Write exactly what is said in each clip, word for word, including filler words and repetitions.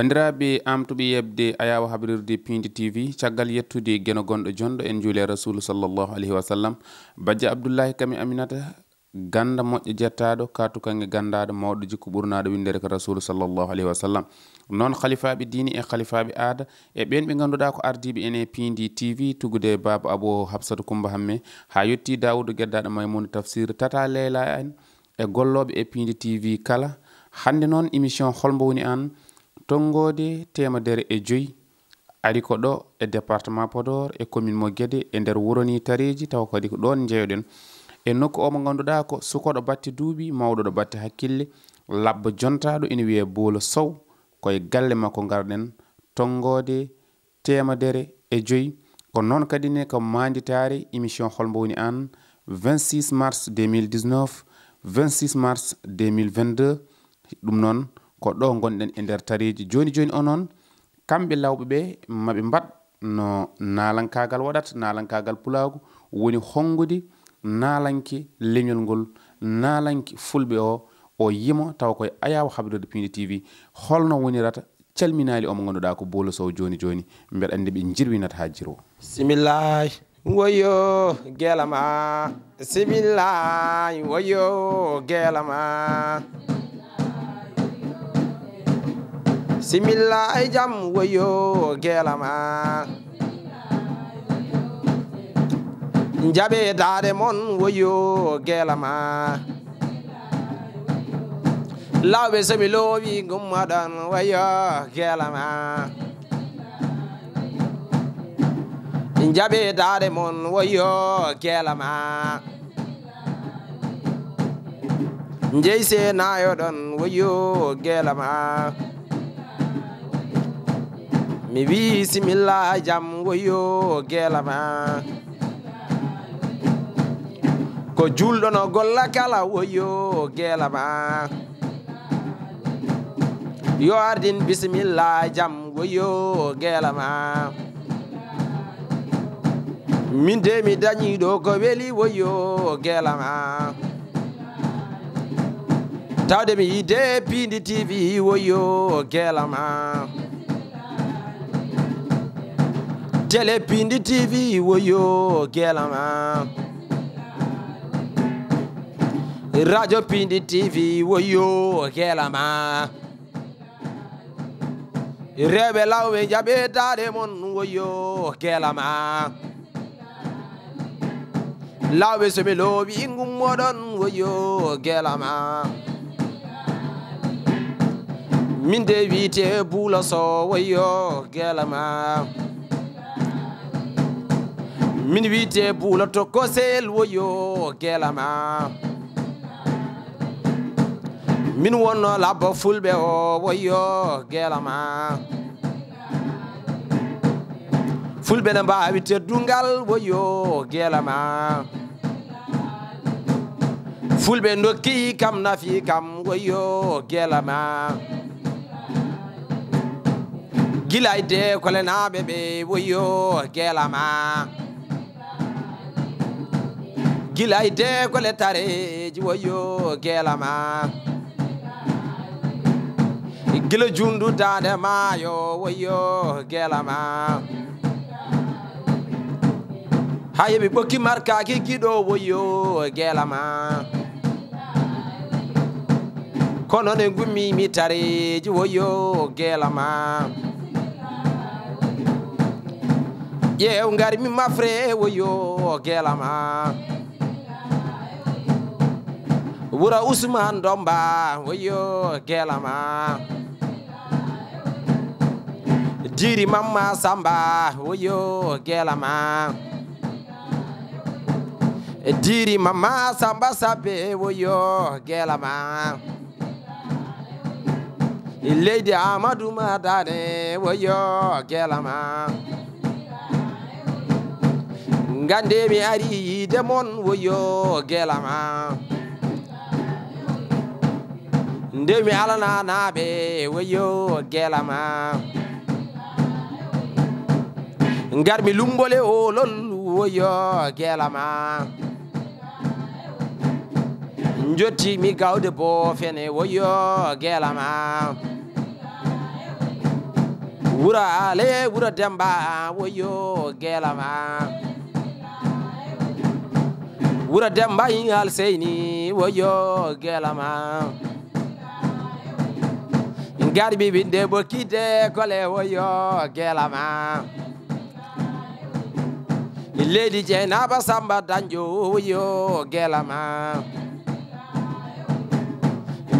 Banndiraaɓe amtuɓe yeɓde ayaawo habrirde Piindi T V, caggal yettude Geno gonɗo jonɗo, en njuuli e Rasuulu sallallahu alayhi wa sallam. Bajjo Abdullahi Kami Aminata, ganda moƴƴo jettaaɗo, kaatu kaŋŋe gandaaɗo, mawɗo jikku ɓurnaaɗo winndere ko Rasuulu sallallahu alayhi wa sallam. Noon khalifaaɓe diine e khalifaaɓe aada e ɓeen ɓe ngannduɗaa ko ardiiɓe en e Piindi T V, tuggude e Baaba Aboo Hafsatu Kummba Hammee, haa yettii Daawuudu Geddaaɗo Maymuuna Tafsiir, tata Leyla en, e gollooɓe e Piindi T V kala. Hannde noon, émission Hol Mbo Woni Aan? Tonngoode teemedere e joy ari ko ɗo e département Podor, e commune mo Guédé, e nder wuro ni Tareji, tawa kadi ko ɗoon njeyoɗen. E nokku o mo ngannduɗaa ko sukooɗo batte duuɓi, mawɗo ɗo batte hakkille, labbo jontaaɗo, ina wiyee Boolo Sow. Ko e galle makko ngarɗen tonngoode teemedere e joy. Ko noon kadi ne ko maanditaare émission Hol Mbo Woni Aan? Vingt-six mars deux mille dix-neuf, vingt-six mars deux mille vingt-deux. Ɗum noon, ko ɗo ngonɗen e nder Tareji. Jooni jooni o noon, kamɓe lawɓe ɓe, ma ɓe mbaɗ no naalankaagal waɗata, naalankaagal pulaagu woni honngude naalanke leñol ngol, naalanke fulɓe o, o yimo tawa koye ayaawo habrirde Piindi T V. Holno wonirata calminaali o mo ngannduɗaa ko Boolo Sow jooni jooni, mbeɗa anndi ɓe njirwinata haa jirwo. Simillaay, woyo geelama. Simillaay, woyo geelama. Simillaay, jam, woyo geelama. Njaɓe daade mon, woyo geelama. Lawɓe, so mi loowi, ngummoɗon, woyo geelama. Njaɓe daade mon, woyo geelama. Njeyse nayoɗon, woyo geelama. Mi wi similla jam, woyo geelama. Ko julɗo no golla kala, woyo geelama. Yo ardin bisimilla jam, woyo geelama. Min de mi dañi ɗo ko weli, woyo geelama. Tawde mi yide Piindi T V, woyo geelama. Télé Piindi T V, woyo geelama. Radio Piindi T V, woyo geelama. Rewɓe lawɓe, njaɓe daade mon, woyo geelama. Lawɓe, so mi loowi, ngummoɗon, woyo geelama. Min de wiyete Buulo Sow, woyo geelama. Min wiyete Buulo Tokkosel, woyo geelama. Min wonno labbo fulɓe o, woyo geelama. Fulɓe ne mbaawi teddungal, woyo geelama. Fulɓe ndokki kam, nafi kam, woyo geelama. Gila e de kolenaaɓe ɓe, woyo geelama. Gila e de kole Tareji, woyo geelama. Gila jundu daande maayo, woyo geelama. Haa yeɓi ɓokki markaki giɗo, woyo geelama. Kono ne gummi mi Tareji, woyo geelama. Ƴeew ngar mi mafre, woyo geelama. Wura Usman Domba, woyo geelama. Diri Mamma Samba, woyo geelama. Diri Mamma Samba Sabbe, woyo geelama. Leydi Amadou Madane, woyo geelama. Ngande mi ari yiide mon, woyo geelama. Nde mi alana naaɓe, woyo geelama. Ngar mi lumbole olol, woyo geelama. Njotti mi gawde bo fene, woyo geelama. Wura Ale, wura Demba, woyo gelama. Wura Demba in Alseyni, woyo gelama. Garbi binde bokide kole, woyo gelama. Leydi Jeynaba Samba Danjo, woyo gelama.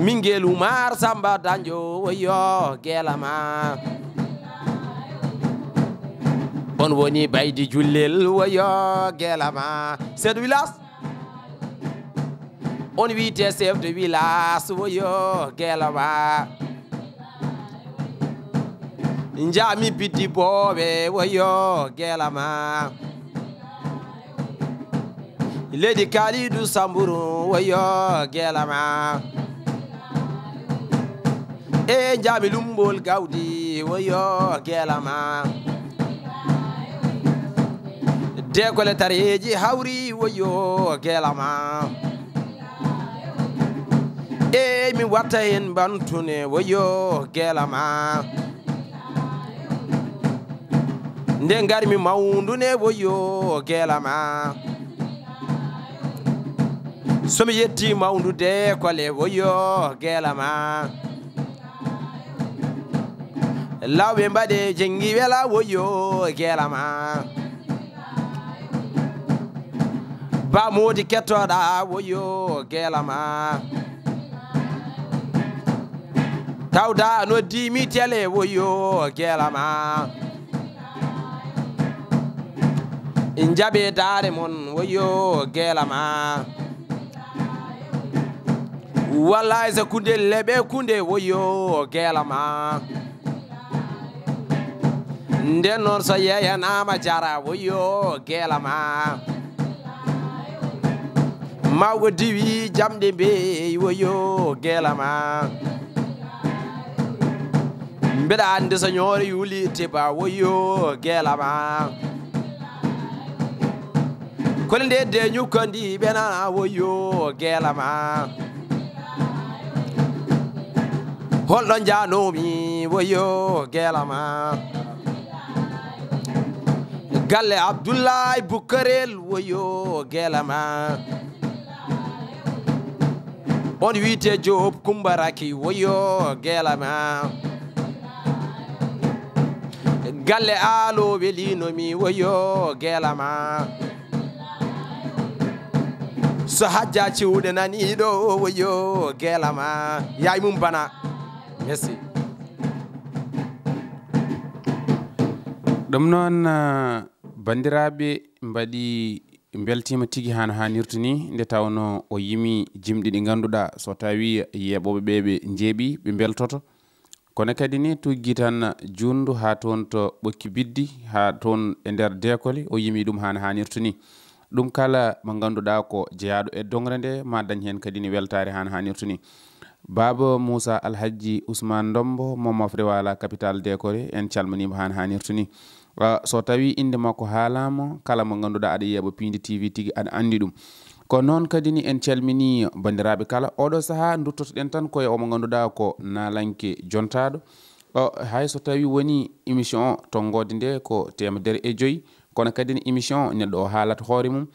Mingel Umar Samba Danjo, woyo gelama. On woni Baydi Jullel, woyo gelama. Chef de village. On wiyte chef de village, woyo gelama. Njami biddi boobe, woyo gelama. Leydi Kalidu Samburu, woyo gelama. E njami lumbol gawdi, woyo gelama. Dekole tareji hawri, woyo gelama. Ey, mi watta hen bantune, woyo gelama. Nde ngarmi mawndune, woyo gelama. So mi yetti mawndude kole, woyo gelama. Lawɓe mbaɗe jengi wela, woyo gelama. Ba Modi kettoɗa, woyo gelama. Tawda noddi mi tele, woyo gelama. Njaɓe dare mon, woyo gelama. Wallahi so kunde leɓe kunde, woyo gelama. Nden noon so yeeyanama jara, woyo gelama. Mawɗo diwi jamɗe mbeyi, woyo gelama. Mbeɗa andi so ñoore yuli tiba, woyo gelama. Kole nde de ñukkandi ɓena, woyo gelama. Holɗo njanomi, woyo gelama. Galle Abdullahi Bukkarel, woyo gelama. On wiyte Joop Kumba Raki, woyo gelama. Galle Aalo welinomi, woyo gelama. So Hajja Ciwɗe naniɗo, woyo gelama. Yaay mum bana. Merci. Ɗum noon, ah, banndiraaɓe, mbaɗi, mbeltiima tigi haa no haanirta ni, nde tawnoo o yimi jimɗi ɗi ngannduɗaa, so tawii yeeɓooɓe ɓee ɓe njeeɓi, ɓe mbeltoto. Kono kadi ni, tuggi tan juutndu haa toon to Ɓokki Biddi, haa toon e nder Deekole, o yimi ɗum haa no haanirta ni. Ɗum kala mo ngannduɗaa ko jeyaaɗo e doŋre nde, ma dañ heen kadi ni weltaare haa no haanirta ni. Baaba Muusa Alhajji Usmaan Ndombo mo Mafre Waala, capital Deekole, en calminiima haa no haanirta ni. Ah, so tawii innde makko haalaama, kala mo ngannduɗaa aɗa yeeɓa Piindi T V tigi aɗa anndi ɗum. Ko noon kadi ni en calminii banndiraaɓe kala. Oɗo sahaa duttotoɗen tan ko e omo ngannduɗaa ko naalanke jontaaɗo. O, hay so tawii wonii émission o tonngoode nde ko teemedere e joyi, kono kadi ni émission o neɗɗo o haalata hoore mum,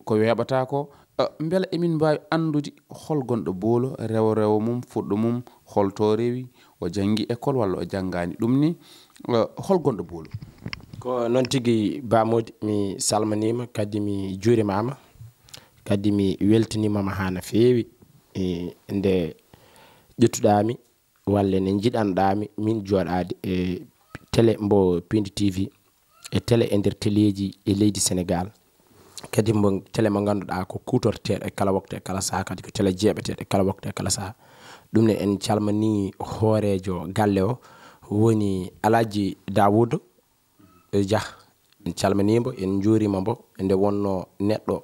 ko weeɓata ko. Eh, mbela emin mbaawi anndude hol gonɗo Boolo, rewo rewo mum, fuɗɗo mum, hol to rewi, o janngi école walla o janngaani? Ɗum ni, eh, hol gonɗo Boolo? Ko noon tigi, Ba Mody, mi salminiima, kadi mi juurimaama, kadi mi weltiniima ma haa no feewi, eh, nde ƴettuɗaa mi, walla ne njiɗanɗaa mi, min jooɗaade e télé mbo Piindi T V, e télé e nder téléji e leydi Sénégal. Kadi mbo télé mo ngannduɗaa ko kuutorteeɗo e kala waktu e kala sahaa, kadi ko télé jeeɓeteeɗo e kala waktu e kala sahaa. Ɗum ne en calmini hooreejo galle o, woni Alhaji Daawuda Jah. En calminiima mbo, en njuuriima mbo. Nde wonnoo neɗɗo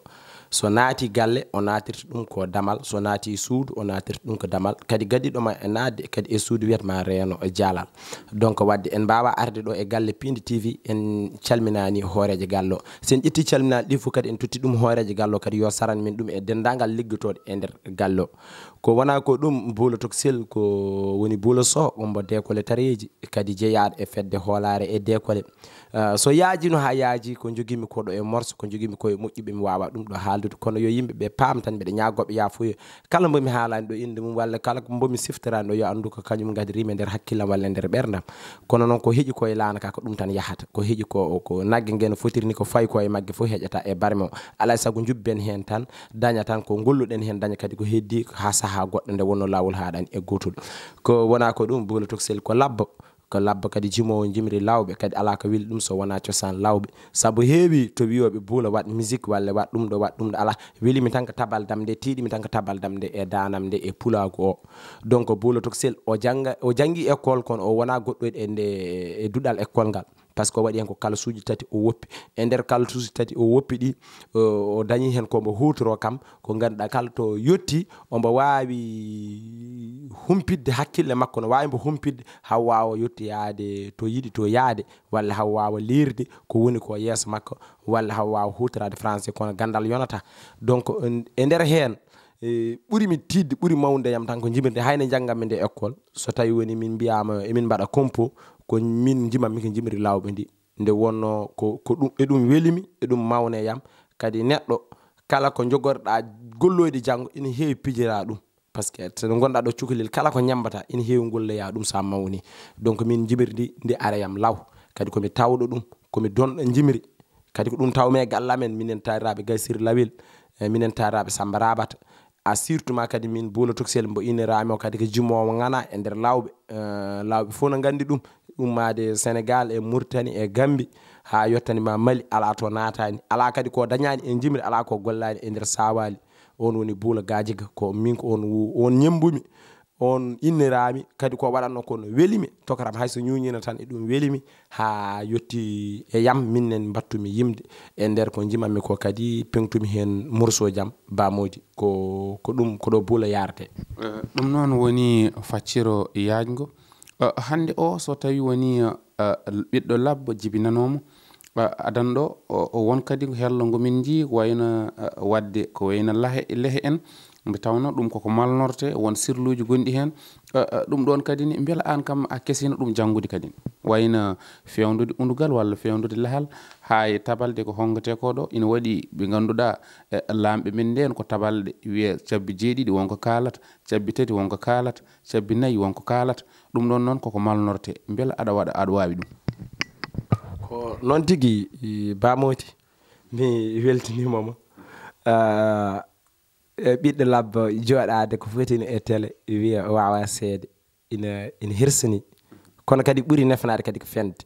so naati galle, o naatirta ɗum ko damal, so naati suudu, o naatirta ɗum ko damal. Kadi gaɗiiɗo ma e naatde kadi e suudu wiyat ma reeno e jaalal. Donc waɗde en mbaawaa arde ɗo e galle Piindi T V, en calminaani hooreejo galle o. So en ƴetti calminaali ɗi fof kadi en totti ɗum hooreejo galle o kadi yo saran min ɗum e denndaangal liggotooɗo e nder galle o. Ko wonaa ko ɗum, Buulo Toksel ko woni Buulo Soh, ombo deekole tareeji, kadi jeyaaɗo e fedde hoolaare e deekole. Ah, so yaajino haa yaaji, ko njogimi ko ɗo e morso, ko njogimi ko e moƴƴuɓe, mi waawa ɗum ɗo haaldude. Kono yo yimɓe ɓe paam tan, mbeɗa ñaagooɓe yaafuya. Kala mbo mi haalaani ɗo innde mum, walla kala ko mbo mi siftiraani ɗo, yo anndu ko kañum ngadiriimi e nder hakkillam walla e nder ɓerndam. Kono noon ko heƴi ko e laana ka, ko ɗum tan yahata. Ko heƴi ko, ko nagge nge no fotiri ni, ko fayi ko e magge fof heƴata e barme o. Alaa e sago njubben heen tan, daña tan ko ngolluɗen heen, daña kadi ko heddii haa sahaa goɗɗo nde wonnoo laawol haaɗaani e gootol. Ko wonaa ko ɗum, Buulo Toksel ko labbo. Ko labbo kadi jimoowo jimri lawɓe, kadi alaa ko weli ɗum so wonaa cosaan lawɓe. Sabu heewi to wiyooɓe Buulo waɗ musique walla waɗ ɗum ɗo, waɗ ɗum ɗo, alaa. Weli mi tan ko tabal dam nde, tiiɗi mi tan ko tabal dam nde e daanam nde e pulaagu o. Donc Buulo Toksel o jannga, o janngi école, kono o wonaa goɗɗo e nde, e duɗal école ngal. Par ce que o waɗi heen ko kalasuuji tati o woppi. E nder kalasuuji tati o woppi ɗi, o, o dañi heen ko mbo huutoroo kam, ko ngannduɗaa kala to yotti, ombo waawi humpitde hakkille makko, no waawi mbo humpitde, haa waawa yotti yaade to yiɗi to yaade, walla haa waawa liirde ko woni ko yeeso makko, walla haa waawa huutoraade français, kono ganndal yonata. Donc, en-, e nder heen, e, ɓuri mi tiiɗde, ɓuri mawnude yam tan ko jimirde, hay nde njannganmi nde école, so tawi woni min mbiyaama emin mbaɗa compo, ko min njimammi ko jimri lawɓe ndi. Nde wonnoo ko, ko ɗum, e ɗum weli mi, e ɗum mawne yam. Kadi neɗɗo kala ko jogorɗaa golloyde janngo, ina heewi pijiraa ɗum. Par ce que so ngonɗaa ɗo cukalel, kala ko ñambataa, ina heewi golloyaa ɗum so a mawni. Donc min jimri ndi, ndi ara yam law. Kadi ko mi tawɗo ɗum, ko mi donɗo jimri. Kadi ko ɗum tawmi e galle amen, minen taaraaɓe Gaysir Lawel, e minen taaraaɓe Samba Rabata. A surtout ma kadi min Buulo Toksel mbo inniraami o kadi ko jimoowo ŋana e nder lawɓe. Eh, lawɓe fof no nganndi ɗum, ummaade Sénégal e Mauritanie e Gambie haa yottani ma Mali, alaa to naataani, alaa kadi ko dañaani e jimri, alaa ko gollaani e nder saawaali. On woni Buulo Gajiga, ko min ko on wu-, on ñemmbumi, on inniraami, kadi ko waɗatnoo ko no weli mi, tokaram hay so ñuuñiino tan e ɗum weli mi, haa yotti e yam, min nen mbattumi yimde e nder ko njimammi ko, kadi peŋtumi heen morceau jam, Ba Mody, ko, ko ɗum, ko ɗo Buulo yaarete. Eh, ɗum noon woni facciro yaajngo. Eh, hannde o, so tawi woni, eh, ɓiɗɗo labbo jibinanoomo, eh, adan ɗo, o, o won kadi ko hello ngo min njii, ko wayno, eh, waɗde, ko wayno lahe, lehe en, nde tawnoo ɗum koko malnorte, won sirluuji gonɗi heen. Eh, eh, ɗum ɗoon kadi ni, mbela aan kam a kesino ɗum janngude kadi? Wayno feewnude undugal walla feewnude lahal, haa e tabalde ko honngetee ko ɗo, ina waɗi ɓe ngannduɗaa, eh, laamɓe men ndeen ko tabalɗe, wiyee cabbi jeeɗiɗi won ko kaalata, cabbi tati won ko kaalata, cabbi nayi won ko kaalata. Ɗum ɗoon noon koko malnorte. Mbela aɗa waɗa, aɗa waawi ɗum? Ko noon tigi, i, Ba Mody, mi weltiniima ma. Ah, e ɓiɗɗo labbo jooɗaade ko fotini e télé, wiya o waawaa seede, ina, ina hirsini. Kono kadi ɓuri nefnaade kadi ko fende.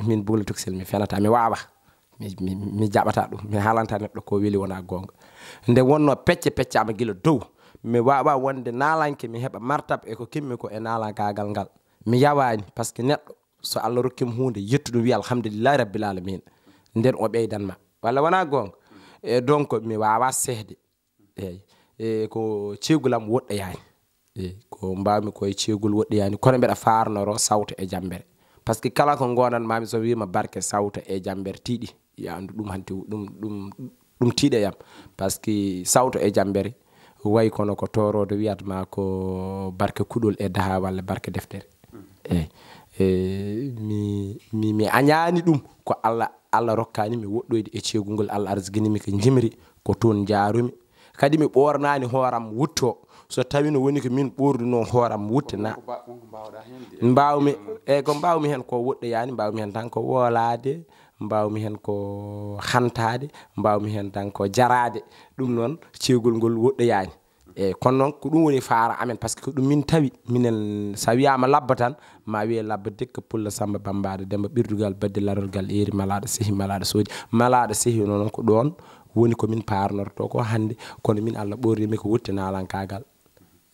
Min Buulo Toksel, mi fenataa, mi waawaa. Mi, mi, mi jaɓataa ɗum, mi haalantaa neɗɗo ko weli wonaa goonga. Nde wonnoo pecce peccaama gila dow, mi waawaa wonde naalanke, mi heɓa martab e ko keɓmi ko e naalankaagal ngal. Mi yawaani, par ce que neɗɗo, so Allah rokkiima huunde, yettu ɗum, wiya alhamdulillahi rabbil alamina. Nden o ɓeydan ma. Walla wonaa goonga? E donc, mi waawaa sehde. Eey. E ko ceegol am woɗɗoyaani. Eey, ko mbaawmi ko e ceegol woɗɗoyaani, kono mbeɗa faarnoro sawto e jammbere. Par ce que kala ko ngonanmaami, so wiima barke sawto e jammbere tiiɗi, ya anndu ɗum hanti, ɗum, ɗum, ɗum tiiɗe yam. Par ce que sawto e jammbere wayi kono ko tooroodo wiyat ma ko barke kuɗol e daha walla barke deftere. Eey. E, mi, mi, mi añaani ɗum, ko Allah, Allah rokkaani mi woɗɗoyde e ceegol ngol, Allah arsiginii mi ko njimri, ko toon njaarumi. Kadi mi ɓoornaani hooram wutto. So tawii no woni ko min ɓoornunoo hooram wutte na. Ko ba-, ko mbaawɗaa heen de? Mbaawmi, eey, ko mbaawmi heen ko woɗɗoyaani, mbaawmi heen tan ko wolaade, mbaawmi heen ko hantaade, mbaawmi heen tan ko jaraade. Ɗum noon, ceegol ngol woɗɗoyaani. Eey, kono noon ko ɗum woni faara amen, par ce que ko ɗum min tawi, minen, so a wiyaama labbo tan, ma wiyee labbo Dekka Pulla Samba Bambaɗo Demba Ɓirdugal Badde Larorgal Eeri Malaaɗo Sehi Malaaɗo Soodi. Malaaɗo Sehi noon ko ɗoon woni ko min paarnortoo ko hannde, kono min Allah ɓoornii mi ko wutte naalankaagal.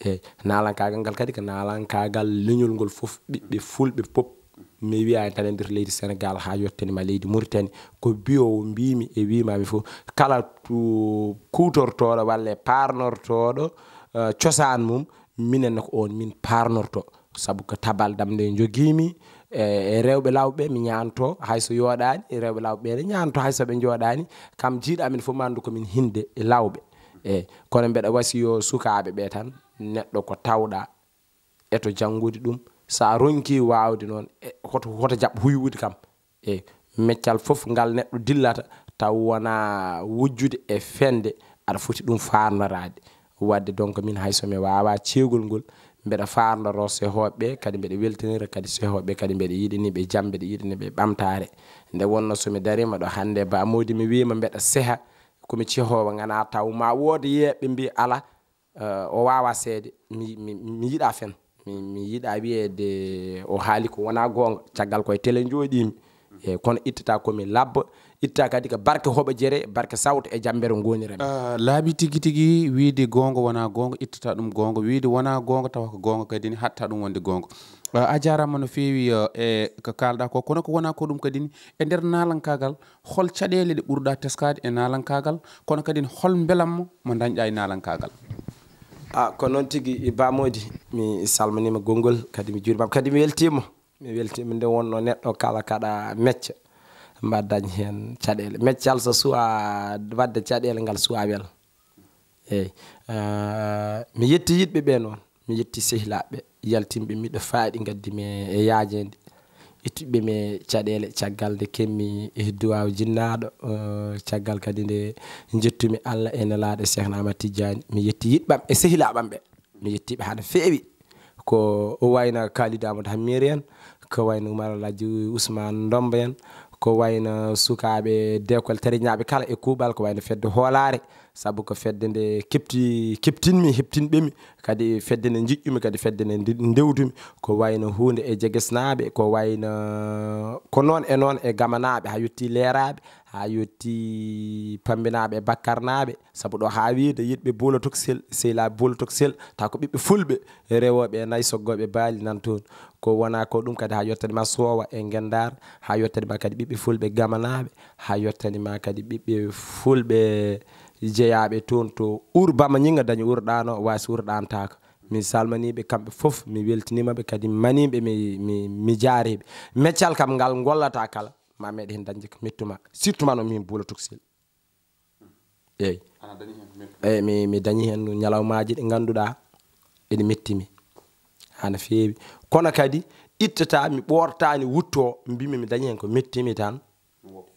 Eey, naalankaagal ngal kadi ko naalankaagal leñol ngol fof, ɓiɓɓe fulɓe pop. Mi wiyaani tan e nder leydi Senegaal haa yottani ma leydi Muritani. Ko biyoowo mbiimi e wiimaami fof, kala tu-, kuutortooɗo walla e paarnortooɗo, eh, cosaan mum, minen ko oon min paarnorto. Sabu ko tabal dam nde njogiimi, e, e rewɓe lawɓe mi ñaanto, hay so yooɗaani, e rewɓe lawɓe ɓe ne ñaanto, hay so ɓe njooɗaani, kam jiiɗo amen fof mandu ko min hinde e lawɓe. Eey, kono mbeɗa wasiyoo sukaaɓe ɓe tan, neɗɗo ko tawɗa e to janngude ɗum, so a ronki waawde noon, e hoto, hoto jaɓ huywude kam. E meccal fof ngal neɗɗo dillata, taw wona wujjude e fende, aɗa foti ɗum faarnoraade. Wadde donc min hay so mi waawaa ceegol ngol, mbeɗa faarnoroo sehooɓe ɓe, kadi mbeɗa weltanira kadi sehooɓe ɓe, kadi mbeɗa yiɗani ɓe jam, mbeɗa yiɗani ɓe ɓamtaare. Nde wonno so mi dariima ɗo hannde, Ba Mody mi wiima mbeɗa seha, ko mi cehoowo, ngana taw ma wood yeeɓe mbi ala, eh, o waawaa seede. Mi, mi, mi yiɗaa fen. Mi, mi yiɗaa wiyeede o haali ko wonaa goonga. Caggal koye tele njooɗiimi. E kono ittata ko mi labba, ittata kadi ko barke hoɓo jere, barke sawto e jambere ngonirami. Ah, laabi tigi tigi, wiide goonga wonaa goonga, ittata ɗum goonga, wiide wonaa goonga, tawa ko goonga kadi ne, hatta ɗum wonde goonga. Ah, a jaaraama no feewi, ah, e ko kaalɗaa ko, kono ko wonaa ko ɗum kadi ne, e nder naalankaagal, hol caɗeele ɗe ɓurɗaa teskaade e naalankaagal, kono kadi ne hol mbelamma mo dañɗaa e naalankaagal? Ah, ko noon tigi, Ba Mody, mi salminiima konngol, kadi mi juuriima, kadi mi weltiima. Mi weltiima. Nde wonno neɗɗo kala kaɗa mecca, mbaɗa dañ heen caɗeele. Meccal so suwaa waɗde caɗeele, ngal suwaa wel. Eey. Ah, mi yetti yiɗɓe ɓe noon. Mi yetti sehilaaɓe yaltinɓe miɗo faaɗi ngaddi mi e yaajeende. Ittuɓe mi caɗeele caggal nde kemmi e duwaaw jinnaaɗo, eh, caggal kadi nde njettumi Allah e nelaaɗo Cheikh Ahmad Tidiane. Mi yetti yiɗɓam e sehilaaɓam ɓe. Mi yettiiɓe hano feewi. Ko wayno Kalidou Amadou Hammiri en, ko wayno Oumar Alhaji Ousmane Ndombo en, ko wayno sukaaɓe d'école tariñaaɓe kala e kuuɓal, ko wayno fedde hoolaare, sabu ko fedde nde kepti-, keptinmi, heptinɓemi, kadi fedde nde njiɗɗumi, kadi fedde nde ndi-, ndewtumi, ko wayno huunde e jegesnaaɓe, ko wayno ko noon e noon e gamanaaɓe, haa yotti leeraaɓe, haa yotti pambinaaɓe e bakkarnaaɓe, sabu ɗo haa wiide yiɗɓe Bolo Toksel, sehilaaɓe Bolo Toksel, taw ko ɓiɓɓe fulɓe, rewooɓe e nayi soggooɓe baali nan toon. Ko wonaa ko ɗum kadi haa yottani ma Soowa e Ngendaar, haa yottani ma kadi ɓiɓɓe fulɓe gamanaaɓe, haa yottani ma kadi ɓiɓɓe fulɓe jeyaaɓe toon to Uur Bama Ñinga dañi Uur ɗaano, waasi Uur ɗaantaaka. Mi salmaniiɓe kamɓe fof, mi weltiniima ɓe kadi maniiɓe, mi, mi, mi jaariiɓe. Meccal kam ngal ngollata kala, ma meeɗe heen dañde ko mettuma, surtout ma no min Bolo Toksel. Eey. Ana dañi heen mettude? Eey, mi, mi dañi heen ñalawmaaji ɗi ngannduɗaa eɗi mettimi. Hana feewi. Kono kadi ittata mi ɓoortaani wutto, mbimi mi dañi heen ko mettimi tan.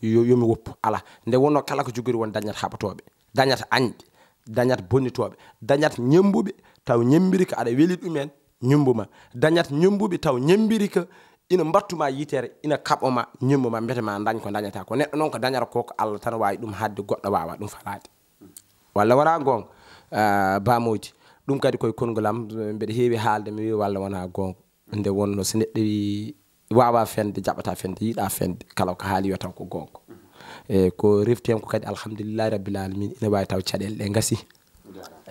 Yo, yo mi woppu. Alaa. Nde wonno kala ko jogori won dañat haɓotooɓe, dañat añɓe, dañat bonnitooɓe, dañat ñemmbuɓe, taw ñemmbiri ko aɗa weli ɗumen, ñemmbuma. Dañat ñemmbuɓe taw ñemmbiri ko ina mbattuma yitere, ina kaɓoma, ñemmuma, mbete ma dañ ko dañata ko. Neɗɗo noon ko dañata ko, ko Allah tan waawi ɗum haɗde, goɗɗo waawa ɗum falaade. Walla wonaa goonga? Ah, Ba Mody, ɗum kadi koye konngol am, mbeɗa heewi haalde, mi wiya walla wonaa goonga. Nde wonno so neɗɗo wi waawa fende, jaɓata fende, yiɗa fende, kala ko haali yo taw ko goonga. E ko refti hen ko kadi, alhamdulillahi rabbil alamin, ina waawi taw caɗeele ɗe ngasi.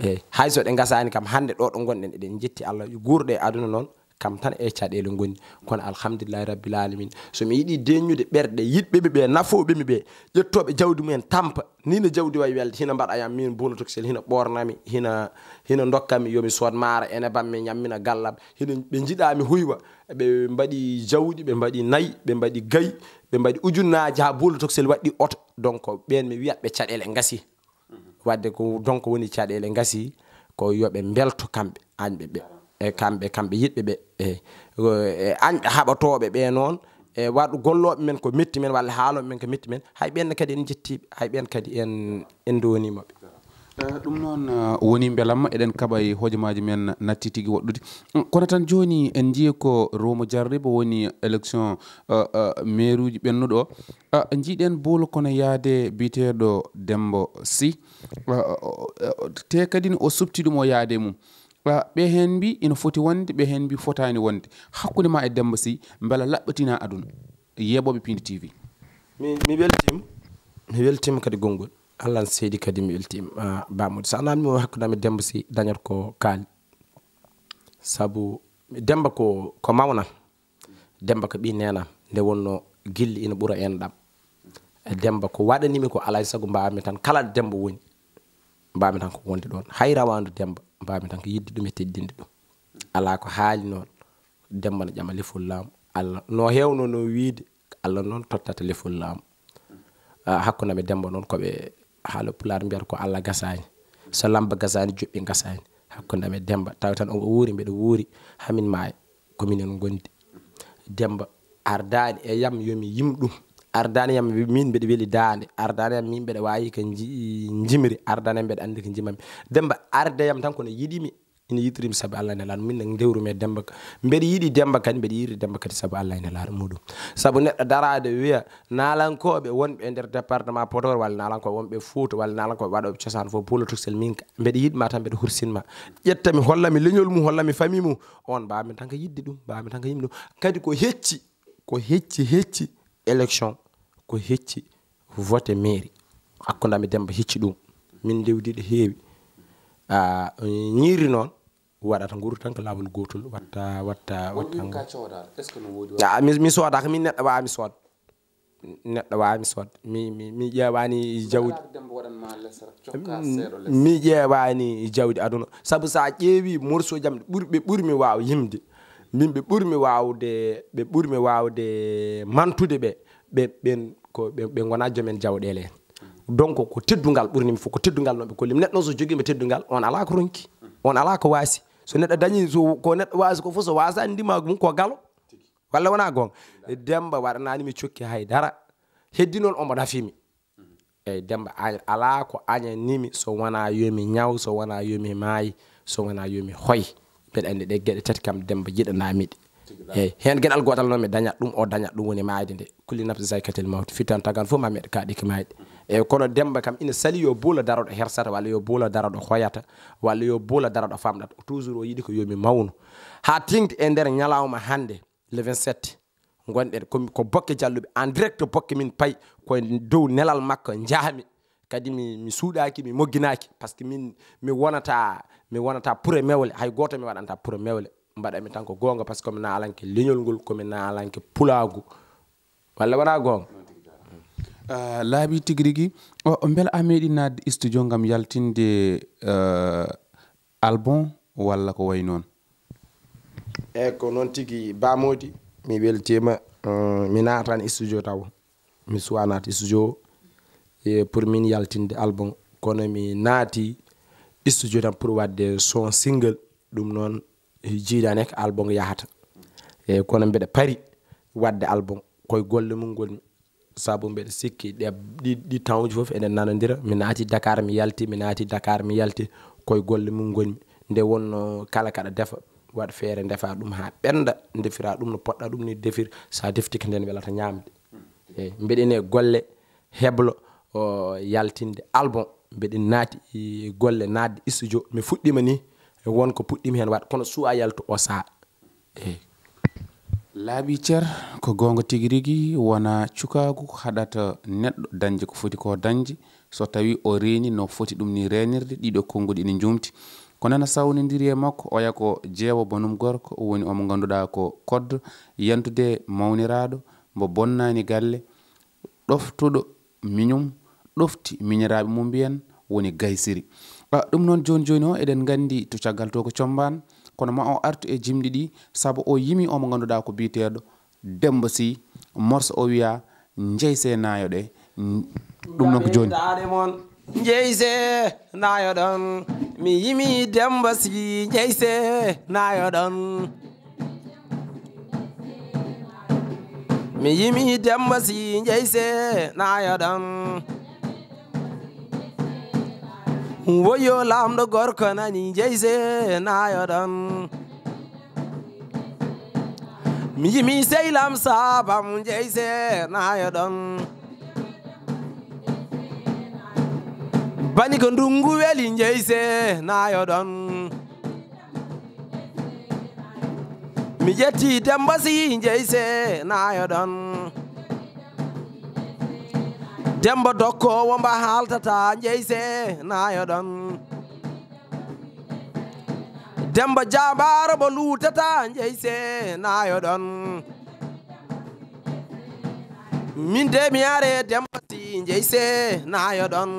E hay so ɗe ngasaani kam, hannde ɗo ɗo ngonɗen, eɗen njetti Allah, guurɗe e aduna noon, kam tan e caɗeele ngoni. Kono alhamdulillahi rabbil alamin, so mi yiɗi deññude ɓerɗe yiɗɓe ɓe, ɓe nafooɓe mi ɓe, ƴettooɓe jawdi mumen tampa, ni no jawdi wayi welde, hina mbaɗa yam min Bolo Toksel, hina ɓoornami, hina, hina ndokkami yo mi sood maaro, ene bam mi ñammina gallam, hina ɓe njiɗa mi huywa, ɓe mbaɗi jawɗi, ɓe mbaɗi nayi, ɓe mbaɗi gayi, ɓe mbaɗi ujunnaaji haa Bolo Toksel waɗɗi oto. Donc ɓeen mi wiyat ɓe caɗeele ngasi. Wadde ko donc woni caɗeele ngasi, ko yo ɓe mbelto kamɓe, añɓe ɓe, e kamɓe, kamɓe yiɗɓe ɓe, e, e añɓe haɓotooɓe ɓe noon, e waɗ gollooɓe men ko metti men walla haalooɓe men ko metti men, hay ɓeen kadi en njettiiɓe, hay ɓeen kadi en, en ndoniima ɓe. Eh, ɗum noon, eh, woni mbelamma, eɗen kaɓa e hojomaaji men natti tigi woɗɗude. Mm, kono tan jooni en njiyii ko Romo Jarribo woni élection, eh, eh, meeruuji ɓennuɗo o. Ah, njiɗen Bolo kono yaade biyeteeɗo Demba Sy. Ah, o, o, o, te kadi ne o suɓti ɗum o yaade mum. Ah, ɓe heen mbi ina foti wonde, ɓe heen mbi fotaani wonde. Hakkunde ma e Demba Sy, mbela laɓɓitina aduna? Yeeɓooɓe Piindi T V. Mi, mi weltiima. Mi weltiima kadi konngol. Allah ne seedi kadi mi weltiima. Ah, Ba Mody, so a naamnii mo hakkunde am e Demba Sy, dañat ko kaali. Sabu Demba ko, ko mawnam. Demba ko ɓii neenam, nde wonno gilli ina ɓura enɗam. E Demba ko waɗanimi ko alaa e sago mbaawmi tan, kala ɗo Demba woni, mbaawmi tan ko wonde ɗoon. Hay rawaandu Demba, mbaawmi tan ko yiɗde ɗum e teddinde ɗum. Alaa ko haali noon, Demba no ƴama lefol laamu. Allah, no heewno no wiyde, Allah noon tottata lefol laamu. Ah, hakkunde am e Demba noon, ko ɓe haala Pulaar mbiyata ko Allah gasaani. So lamba gasaani, joɓɓi ngasaani. hakkunde am e Demmba. Tawi tan omo wuuri, mbeɗa wuuri, haa min maaya, ko minen ngondi. Demmba ardaani e yam yo mi yim ɗum. Ardaani yam min mbeɗa weli daande. Ardaani yam min mbeɗa waawi ko nji-, njimri. Ardaani yam mbeɗa anndi ko njimami. Demmba arde yam tan kono yiɗi mi. Ina yiɗiri mi sabu Allah e Nelaaɗo. Min ne ndewru mi e Demmba ka. Mbeɗa yiɗi Demmba kadi, mbeɗa yiɗi Demmba kadi sabu Allah e Nelaaɗo muɗum. Sabu neɗɗo daraade wiya naalankooɓe wonɓe e nder département Podor walla naalankooɓe wonɓe Fuuta walla naalankooɓe waɗooɓe cosaan fof, Puulo Tuksel min ka. Mbeɗa yiɗ ma tan, mbeɗa hursin ma. Ƴetta mi, holla mi leñol mum, holla mi famille mum. On mbaaw mi tan ko yiɗde ɗum, mbaaw mi tan ko yimde ɗum. Kadi ko hecci, ko hecci, hecci élection, ko hecci vote mairie. Hakkunde am e Demmba hecci ɗum. Min ndewdi ɗo heewi. Ah, ñiiri noon waɗata nguru tan ko laawol gootol, watta, watta, watta nguru. Ka coodaɗo, est-ce que no woodi? Ah, mi, mi soodaka, min neɗɗo waawa mi sood. Neɗɗo waawa mi sood. Mi, mi, mi ƴeewaani jawdi. Demmba waɗan ma lesere, cokka seeɗa lesere. Mi ƴeewaani jawdi aduna. Sabu so a ƴeewi morceau jam ɓuri, ɓe ɓuri mi waaw yimde. Min ɓe ɓuri mi waawde, ɓe ɓuri mi waawde mantude ɓe. Ɓe, ɓen ko ɓe, ɓe ngonaa jomen jawɗeele en. Donc ko teddungal ɓurni mi fof, ko teddungal noon ɓe kolli mi. Neɗɗo noon so jogiima teddungal, on alaa ko ronki, on alaa ko waasi. So neɗɗo dañi, so ko neɗɗo waasi ko fof, so waasaani ndimaagu mum ko galo. Walla wonaa goonga? Demmba waɗanaani mi cokki hay dara. Heddi noon omo nafi mi. Eeyi, Demmba, a-, alaa ko añanii mi so wonaa yo mi ñaw, so wonaa yo mi maayi, so wonaa yo mi hoy. Mbeɗa anndi ɗe geɗe tati kam Demmba jiɗanaa mi ɗe. Eeyi, heen geɗal gootal noon mi dañat ɗum, o dañat ɗum woni maayde nde. Kulli nafsi zaykatil mawti, fitan tagan fof ma meeɗ kaaɗi ki maayde. Eeyi, kono Demmba kam ina sali yo buulo daroɗo hersata, walla yo buulo daroɗo hoyata, walla yo buulo daroɗo famɗata. Toujours o yiɗi ko yo mi mawnu. Haa teeŋti e nder ñalawma hannde, le vingt-sept, ngonɗen ko, ko Bokke Jalluɓe, en direct Bokke min payi, ko e dow nelal makko njahmi. Kadi mi, mi suuɗaaki, mi mogginaaki, par ce que min, mi wonata, mi wonata pure mewle, hay gooto mi waɗanta pure mewle. Mbaɗa mi tan ko goonga, par ce que ko mi naalanke leñol ngol, ko mi naalanke pulaagu. Walla wonaa goonga? Ah, laaɓi tigi rigi. O, mbela a meeɗi naatde studio ngam yaltinde, eh, album walla ko wayi noon? Eeyi, ko noon tigi, Ba Mody, mi weltiima. Eh, mi naataani studio taw. Mi suwaa naat studio, eh, pour min yaltinde album. Kono mi naati studio tan pour waɗde son single. Ɗum noon, eh, jiidaani ko album yahata. Eeyi, kono mbeɗa pari waɗde album. Koye golle mum ngonmi. Sabu mbeɗa sikki ɗe, ɗi, ɗi tawji fof eɗen nanondira. Mi naati Dakar, mi yalti, mi naati Dakar, mi yalti. Koye golle mum ngonmi. Nde wonno kala kaɗa defa, waɗ feere ndefa ɗum haa ɓennda, ndefira ɗum no poɗɗa ɗum ni defir. So a deftike nden welata ñaamde. Eeyi, mbeɗen e golle heblo, o, yaltinde album. Mbeɗen naati e golle naatde studio. Mi fuɗɗiima ni, won ko puɗɗiimi heen waɗ, kono suwa yaltu o saa. Eeyi. Laaɓi cer, ko goonga tigi rigi, wonaa cukaagu haɗata neɗɗo dañde ko foti ko dañde, so tawii o reeni no foti ɗum ni reenirde, ɗiɗo konnguɗi ene njuumti. Ko nana sawnondiri e makko, oya ko jeewo banum gorko, woni omo ngannduɗaa ko koddo, yantude mawniraaɗo, mbo bonnaani galle, ɗoftuɗo miñum, ɗofti miñiraaɓe mum mbiyen woni gaysiri. Ah, ɗum noon jooni jooni o, eɗen nganndi to caggal to ko combaan, kono ma o artu e jimɗi ɗi, sabu o yimi omo ngannduɗaa ko biyeteeɗo Demmba Sy, morso o wiya, "Njeyse naayo ɗe." Ɗum noon ko jooni. Daade mon, njeyse naayo ɗon, mi yimi Demmba Sy, njeyse naayo ɗon. Mi yimi Demmba Sy, njeyse naayo ɗon. Woyo laamɗo gorko nani, njeyse naayo ɗon. Mi yimi sehil am, saabam, njeyse naayo ɗon. Bani ko ndungu weli, njeyse naayo ɗon. Mi ƴetti Demmba Sy, njeyse naayo ɗon. Demmba dokkoowo mba haaltata, njeyse naayo ɗon. Demmba jaambaaro mo luutata, njeyse naayo ɗon. Min de mi are Demmba Sy, njeyse naayo ɗon.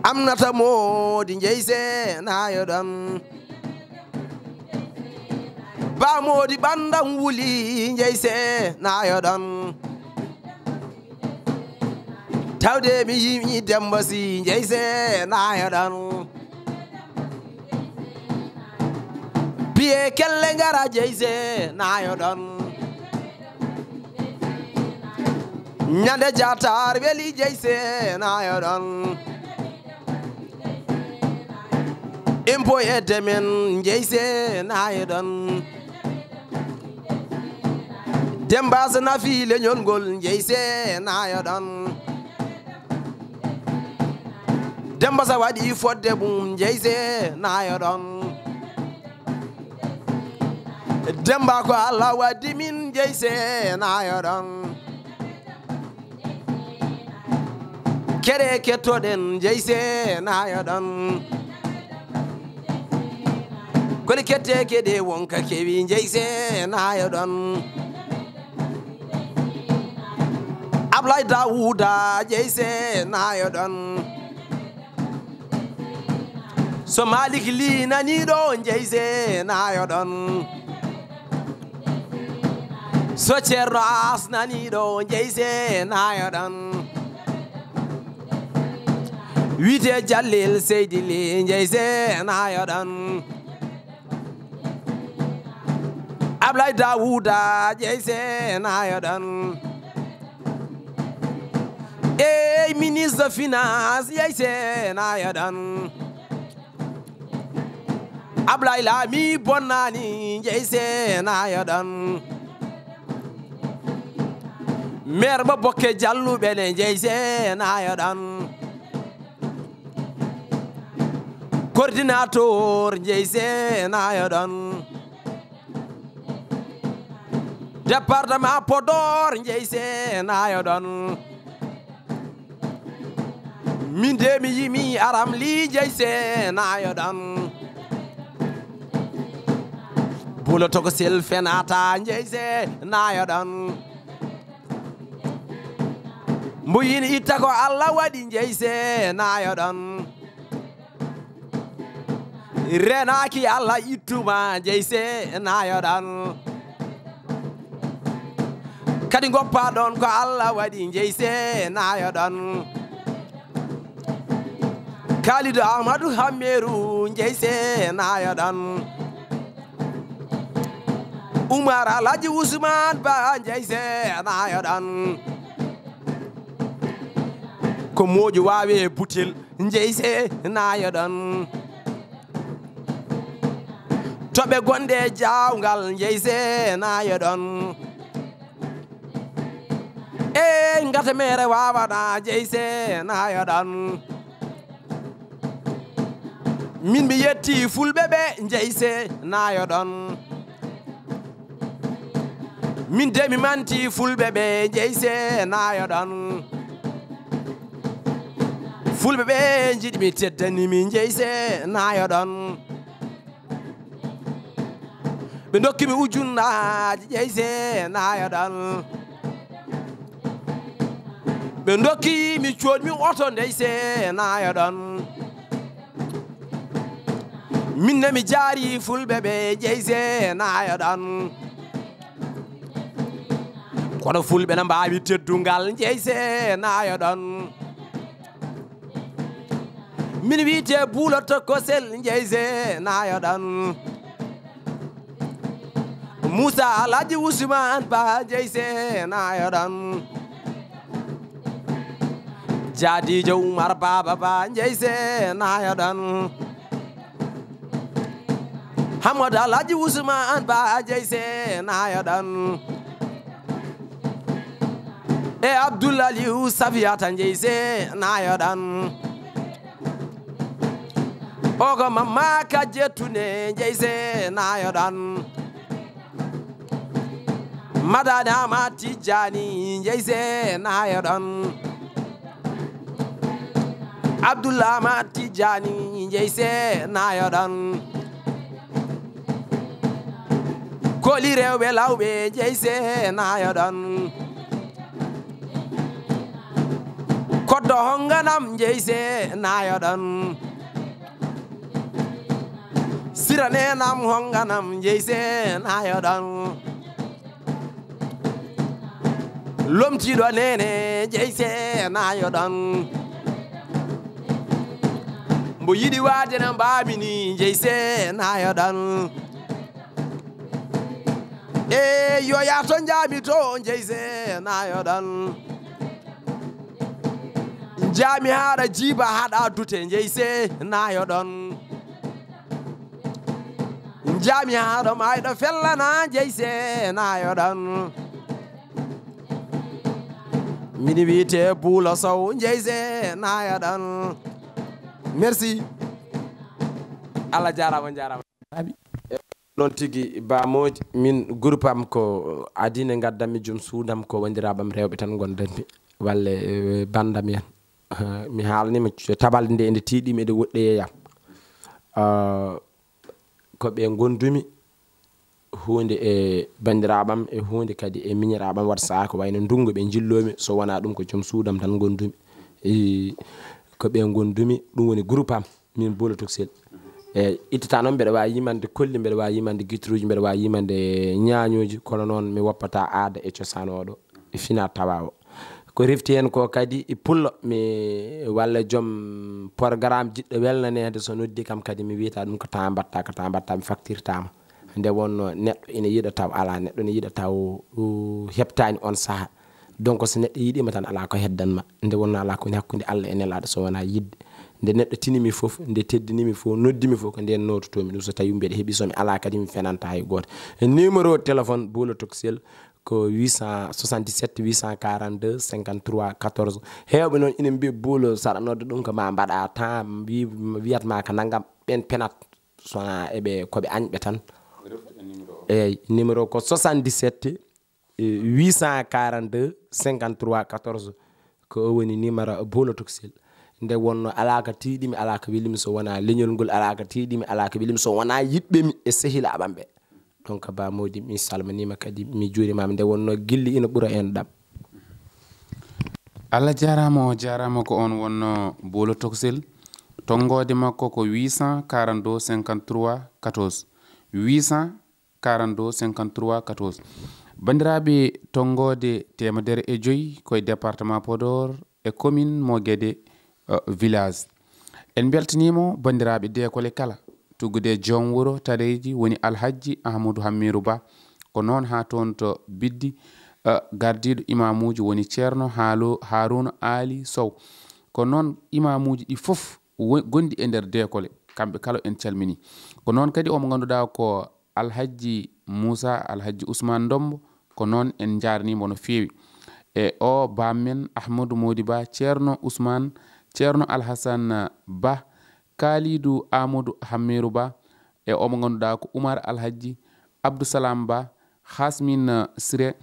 Aminata Moodi, njeyse naayo ɗon. Ba Moodi ɓanndam wuli, njeyse naayo ɗon. Tawde mi yimi Demba Si, njeyse naayo ɗon. Biye kelle ngara, njeyse naayo ɗon. Ñande jatar weli, njeyse naayo ɗon. Impôt et domaine, njeyse naayo ɗon. Demba So nafi leñol ngol, njeyse naayo ɗon. Demba So waɗi fodde mum, njeyse naayo ɗon. Demba Ko Allah waɗi min, njeyse naayo ɗon. Keɗe kettoɗen, njeyse naayo ɗon. Koli kette keɗe wonka kewi, njeyse naayo ɗon. Ablay Dawuda, njeyse naayo ɗon. So Malik Li nani ɗo, njeyse naayo ɗon. So Ceerno As nani ɗo, njeyse naayo ɗon. Wiyte Jallel Seydi Li, njeyse naayo ɗon. Ablay Dawuda, njeyse naayo ɗon. Ey, ministre finance, njeyse naayo ɗon. Ablay Laami bonnani, njeyse naayo ɗon. Maire mo Bokke Jalluɓe ne, njeyse naayo ɗon. Coordinateur, njeyse naayo ɗon. Département Podor, njeyse naayo ɗon. Min de mi yimi Aram Li, njeyse naayo ɗon. Bulo Tokosel Fenata, njeyse naayo ɗon. Mbuyin itta ko Allah waɗi, njeyse naayo ɗon. Renaaki Allah ittuma, njeyse naayo ɗon. Kadi ngoppa ɗon ko Allah waɗi, njeyse naayo ɗon. Kalidu Ahmadu Hammeru, njeyse naayo ɗon. Umar Alhaji Usman Ba, njeyse naayo ɗon. Ko moƴu waawe butel, njeyse naayo ɗon. Toɓe gonɗe jaawngal, njeyse naayo ɗon. E ngata mere waawana, njeyse naayo ɗon. Min mi yetti fulɓe ɓe, njeyse naayo ɗon. Min de mi manti fulɓe ɓe, njeyse naayo ɗon. Fulɓe ɓe njiɗmi, teddani mi, njeyse naayo ɗon. Ɓe ndokki mi ujunnaaji, njeyse naayo ɗon. Ɓe ndokki mi coodmi oto, njeyse naayo ɗon. Min ne mi jaari fulɓe ɓe, njeyse naayo ɗon. Kono fulɓe na mbaawi teddungal, njeyse naayo ɗon. Min wiyte Buulo Tokosel, njeyse naayo ɗon. Muusa Alhaji Usman Ba, njeyse naayo ɗon. Jaadiijo Umar Baaba Ba, njeyse naayo ɗon. Hamadu Alhaji Usman Ba, njeyse naayo ɗon. E Abdul Aliyu Safiyata, njeyse naayo ɗon. O ko Mamma Kajje Tune, njeyse naayo ɗon. Madani Ama Tijjani, njeyse naayo ɗon. Abdullah Ama Tijjani, njeyse naayo ɗon. Koli rewɓe lawɓe, njeyse naayo ɗon. Koddo honganam, njeyse naayo ɗon. Sira nenam honganam, njeyse naayo ɗon. Lomtiiɗo nene, jeyse nayo ɗon. Mbo yiɗi waade na mbaami ni, jeyse nayo ɗon. E yo yaa to njaami to, jeyse nayo ɗon. Njaami haɗa jiiba haɗa dute, jeyse nayo ɗon. Njaami haɗo mayɗo fellana, jeyse nayo ɗon. Mini wiyete Buulo Sow, jeyse nayo ɗon. Merci. Allah jaaraama, on jaaraama. Noon tigi, Ba Moodi, min groupe am ko adine ngaddanmi, joom suudam ko wondiraaɓam rewɓe tan ngondanmi, walla, eh, bandam en. Eh, mi haalnima c-, tabalde nde ende tiiɗimi, ede woɗɗoyeyam. Ah, ko ɓe ngondumi, huunde e banndiraaɓam, e huunde kadi e miñiraaɓam, waɗa sahaa ko wayno ndunngu ɓe njilloomi, so wonaa ɗum ko joom suudam tan ngondumi. E, ko ɓe ngondumi, ɗum woni groupe am, min Buulo Tokosel. E, ittata noon mbeɗa waawi yimande kolli, mbeɗa waawi yimande gitturuuji, mbeɗa waawi yimande ñaañooji, kono noon mi woppataa aada e cosaan oɗo, e finaa tawaa o. Ko refti heen ko kadi e pullo, mi walla joom programme jiɗɗo welnaneede, so noddi kam kadi mi wiyata ɗum ko taa mbaɗta, ko taa mbaɗta, mi faktirtaama. Nde wonnoo neɗɗo ina yiɗa taw alaa, neɗɗo ina yiɗa taw, uh, heɓtaani on sahaa. Donc, so neɗɗo yiɗiima tan, alaa ko heddanma. Nde wonnoo alaa ko woni hakkunde Allah e nelaaɗo so wonaa yiɗde. Nde neɗɗo tinimi fof, nde teddinimi fof, noddimi fof, ko ndeen noototoomi ɗum. So tawii mbeɗa heɓi, so mi alaa kadi, mi fenanta hay gooto. E numéro téléphone Buulo Tokosel ko huit cent soixante-dix-sept huit cent quarante-deux cinquante-trois quatorze. Heewɓe noon ina mbiya Buulo, so aɗa nodda ɗum ko ma mbaɗa temps, wi-, wiyat ma ko nanngam, ɓeen penat, so wonaa eɓe, ko ɓe añɓe tan. Eeyi, numéro ko soixante-dix-sept, eh, huit cent quarante-deux cinquante-trois quatorze. Ko o woni numéro Buulo Tokosel. Nde wonnoo alaa ko tiiɗimi, alaa ko welimi so wonaa leñol ngol, alaa ko tiiɗimi, alaa ko welimi so wonaa yiɗɓe mi e sehilaaɓam ɓe. Donc, Ba Moodi, mi salminiima kadi, mi juurimaama. Nde wonnoo gilli ina ɓura en ɗam. Allah jaaraama, o jaaraama, ko oon wonnoo Buulo Tokosel. Tonngoode makko ko huit cent quarante-deux cinquante-trois quatorze. Huit cent quarante-deux cinquante-trois quatorze. Banndiraaɓe, tonngoode teemedere e joy ko e département Podor, e commune mo Guédé, eh, village. En mbeltaniima banndiraaɓe deekole kala, tuggude e joom wuro Tareji woni Alhajji Ahmadou Hammirou Ba, ko noon haa toon to Biddi, eh, gardiiɗo imaamuuji woni Ceerno Haalo-, Haaruuna Aali Sow. Ko noon imaamuuji ɗi fof wo-, gonɗi e nder deekole, kamɓe kala en calminii. Ko noon kadi omo ngannduɗaa ko Alhajji Muusa, Alhajji Usmaan Ndombo, ko noon en njaarniimo no feewi. E o baam men Ahmadou Moodi Ba, Ceerno Usmaan, Ceerno Alhasan Ba, Kaalidu Amadou Hammeeru Ba, e omo ngannduɗaa ko Umar Alhajji Abdou Salam Ba, Hasmin Sire.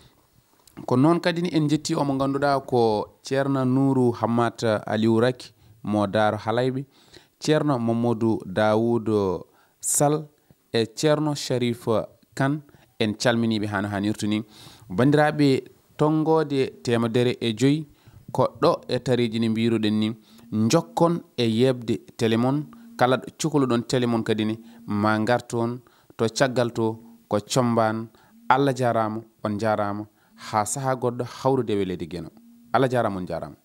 Ko noon kadi ni en njetti omo ngannduɗaa ko Ceerno Nuuru Hammat Aliou Raky mo Daaro Halayɓe, Ceerno Mamadou Dawoud Sall, e Ceerno Sharif Kan, en calminii ɓe hano hanirta ni. Banndiraaɓe, tonngoode teemedere e joy ko ɗo e tareeji ni mbiruɗen ni. Njokkon e yeɓde tele mon, kala ɗo cukluɗon tele mon kadi ni, ma ngarton to caggal to ko combaan. Allah jaaraama, on njaaraama, haa sahaa goɗɗo hawrude weleede Geno. Allah jaaraama, on njaaraama.